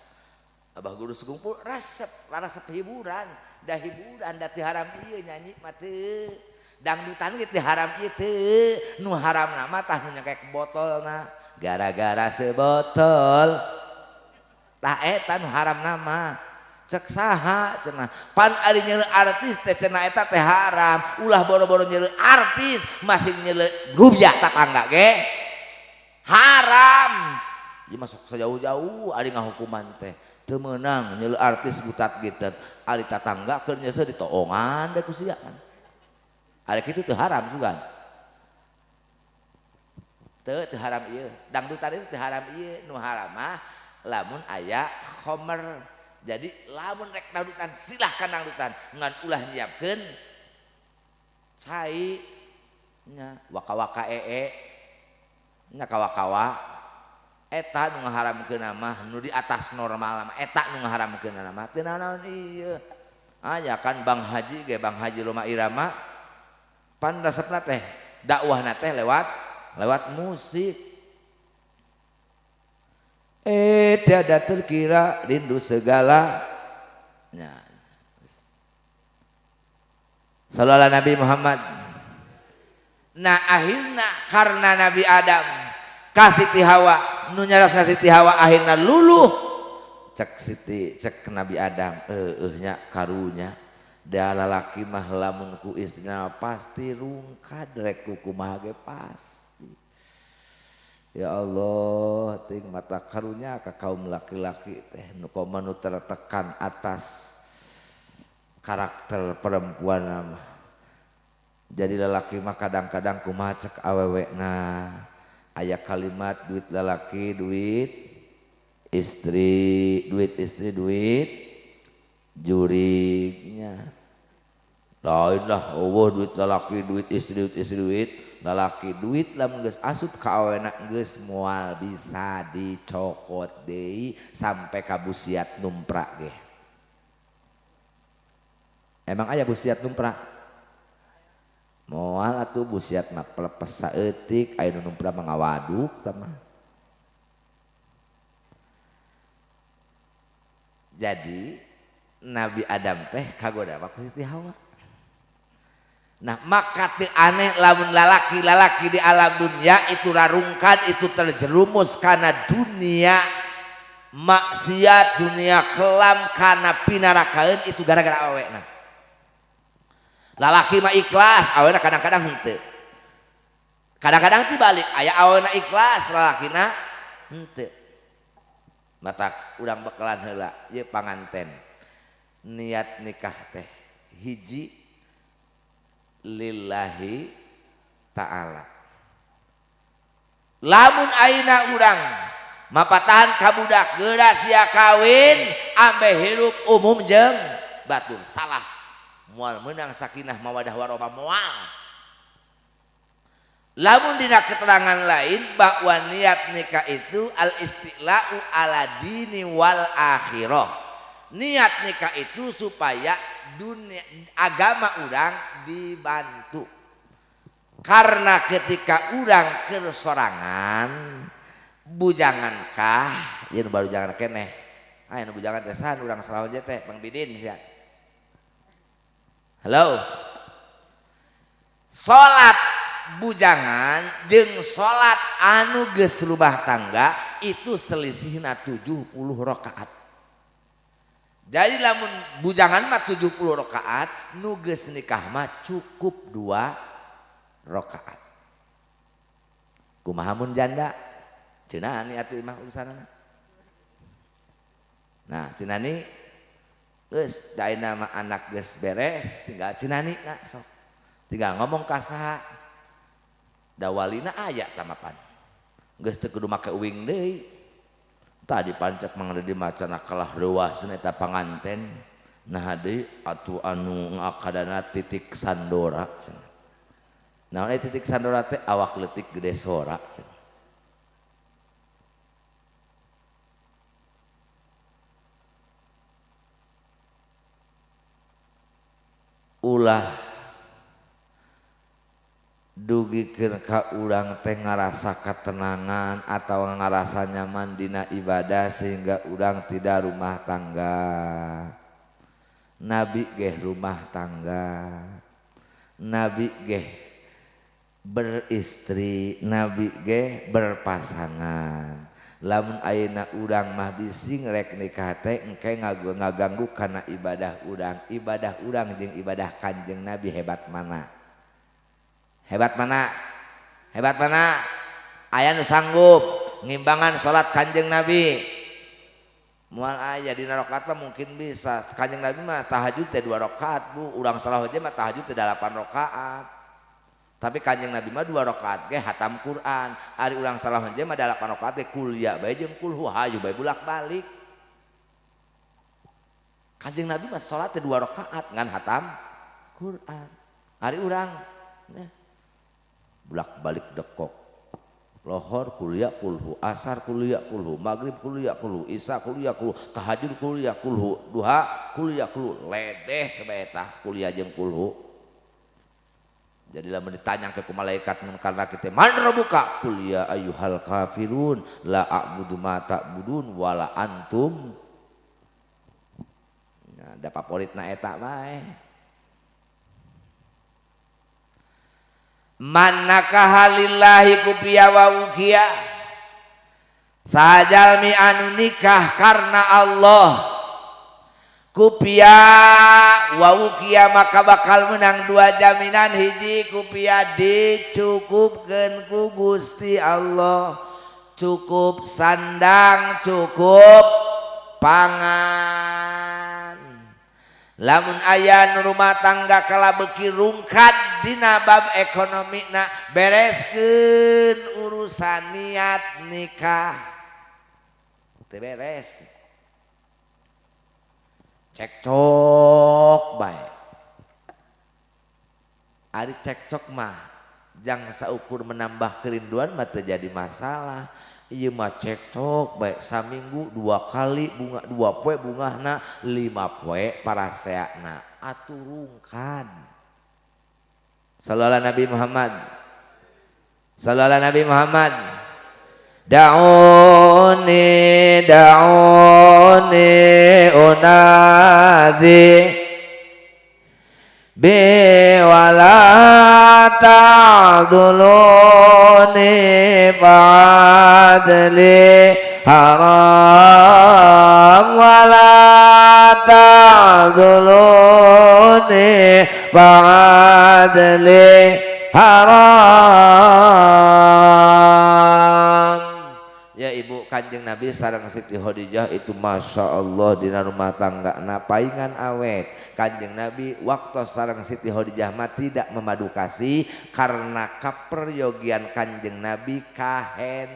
Abah guru sekumpul resep, raresep hiburan, da hiburan da teu haram ieu nyanyi mah teu. Dangdutan ge teu haram ieu teu, nu haramna mah tah nu nyekek botolna. Gara-gara sebotol tah eta nu haram nama cek saha cenah pan ari nyeuleu artis teh cenah eta teh haram, ulah boro-boro nyeuleu artis masih nyeuleu rupiah tatangga ge haram. Ieu masuk sejauh-jauh ari ngahukuman teh teu meunang nyeuleu artis gutat gitet ari tatangga keur nyeuseuh ditoongan da ku sia kan ari kitu teu haram sugan. Teu haram ieu dangdutan itu teu haram ieu, nu haram mah lamun aya khomer. Jadi lamun rek dangdutan silahkan dangdutan ngan ulah nyiapkeun cai nya waka-waka ee nya kawa-kawa eta nu ngaharamkeun mah nu di atas normal mah eta nu ngaharamkeun mah teu naon ieu. Aya kan Bang Haji ge Bang Haji Rhoma Irama pan resepna teh dakwahna teh lewat musik. Tiada terkira rindu segala. Nah. Sallallahu Nabi Muhammad. Nah akhirnya karena Nabi Adam kasih Siti Hawa, nu nyaros ka Siti Hawa akhirnya luluh. Cek Siti, cek Nabi Adam, nya karunya. Da lalaki mah lamun ku istrina pasti rungkad rek kumaha ge pasti. Ya Allah, ting mata karunya ka kaum laki-laki teh nu komo nu tertekan atas karakter perempuan mah. Jadi lalaki mah kadang-kadang kumaha cek awewena. Aya kalimat duit lalaki duit istri, duit istri duit jurignya. Lain lah eueuh duit lalaki duit istri, duit istri duit lalaki, duit lamun geus asup ka awena geus moal bisa dicokot deui sampai ka busiat numpra ge. Emang aya busiat numpra? Moal atuh busiat mah pelepes saeutik aya nu numpra mah ngawaduk tah mah. Jadi Nabi Adam teh kagoda mah ku Siti Hawa. Nah maka teu aneh lamun lalaki-lalaki di alam dunia itu rarungkan, itu terjerumus karena dunia maksiat, dunia kelam, karena pinarakaeun itu gara-gara awewena. Lalaki mah ikhlas, awewena kadang-kadang henteu. Kadang-kadang tibalik, aya awewena ikhlas, lalakina henteu. Matak urang bekalan heula ieu panganten. Niat nikah teh hiji lillahi ta'ala. Lamun aina urang Mapatahan ka budak geura sia kawin ambe hirup umum jeung batur. Salah. Moal meunang sakinah mawadah warahmah moal. Lamun dina keterangan lain bahwa niat nikah itu al istila'u ala dini wal akhirah. Niat nikah itu supaya dunia agama urang dibantu. Karena ketika urang keur sorangan bujangan kah ieu nu baru jangan keneh. Ah nu bujangan teh saha urang salaon teh Bang Bidin sia. Halo. Salat bujangan jeung salat anu geus rumah tangga itu selisihna 70 rakaat. Jadi lamun bujangan mah 70 rakaat, nu geus nikah mah cukup 2 rakaat. Kumaha mun janda? Cenah ni atuh imah urusanana. Nah, cenah ni geus da ayeuna mah anak geus beres, tinggal cenah ni nah sok. Tinggal ngomong ka saha. Da walina aya tamapan. Geus teu kudu make uing deui. Tadi pancek mang di macana kalah reuasna eta panganten. Nah deui atuh anu ngakadana titik sandora cenah. Naon eta titik sandora teh awak leutik gede sora cenah. Ulah dugikeun ka urang teh ngarasa ketenangan atau ngarasa nyaman dina ibadah sehingga urang tidak rumah tangga. Nabi geh rumah tangga, Nabi geh beristri, Nabi geh berpasangan. Lamun ayeuna urang mah bising rek nikah teh engke ngaganggu kana ibadah urang. Ibadah urang jeung ibadah Kanjeng Nabi hebat mana? Hebat mana? Hebat mana? Aya nu sanggup ngimbangan salat Kanjeng Nabi. Moal aya dina rakaat mah mungkin bisa. Kanjeng Nabi mah tahajud teh 2 rakaat, Bu. Urang salah aja mah tahajud teh 8 rakaat. Tapi Kanjeng Nabi mah 2 rakaat ge hatam Quran. Ari urang salah aja mah 8 rakaat ge kuliah bae jeung kulhu hayu bae bolak-balik. Kanjeng Nabi mah salat teh 2 rakaat ngan hatam Quran. Ari urang nah bolak-balik dekok. Lohor kuliah kulhu, asar kuliah kulhu, maghrib kuliah kulhu, isya kuliah kulhu, tahajud kuliah kulhu, duha kuliah kulhu, ledeh bae tah kuliah jeung kulhu. Jadi lamun ditanya ke malaikat mun karena kita man rabbuka qul ya ayyuhal kafirun la a'budu ma ta'budun wala antum. Nah, da favoritna eta bae. Man nakaha lillahi kupiya wa ukiya. Sajalmi anu nikah karena Allah kupiya wa ukiya maka bakal menang 2 jaminan. Hiji kupiya dicukupkeun ku Gusti Allah, cukup sandang cukup pangan. Lamun aya nu rumah tangga kala beuki rungkad dina bab ekonomina, bereskeun urusan niat nikah. Teu beres. Cekcok bae. Ari cekcok mah jang saukur menambah kerinduan mah teu jadi masalah. Ieu mah cekcok bae saminggu 2 kali bunga 2 poe bungahna 5 poe paraseana atuh rungkad. Sallallahu Nabi Muhammad. Sallallahu Nabi Muhammad. Da'uni da'uni unadi bi wala ta'duluni fa'adli haram wala ta'duluni fa'adli haram. Ya ibu, Kanjeng Nabi sareng Siti Khadijah itu masya Allah dina rumah tangga na paingan awet. Kanjeng Nabi waktu sareng Siti Khadijah mah tidak memadu kasih karena kaperyogian Kanjeng Nabi kahen.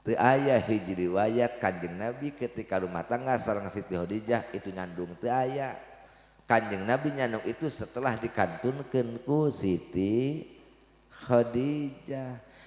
Teu aya hiji riwayat Kanjeng Nabi ketika rumah tangga sareng Siti Khadijah itu nyandung, teu aya. Kanjeng Nabi nyandung itu setelah dikantunkeun ku Siti Khadijah.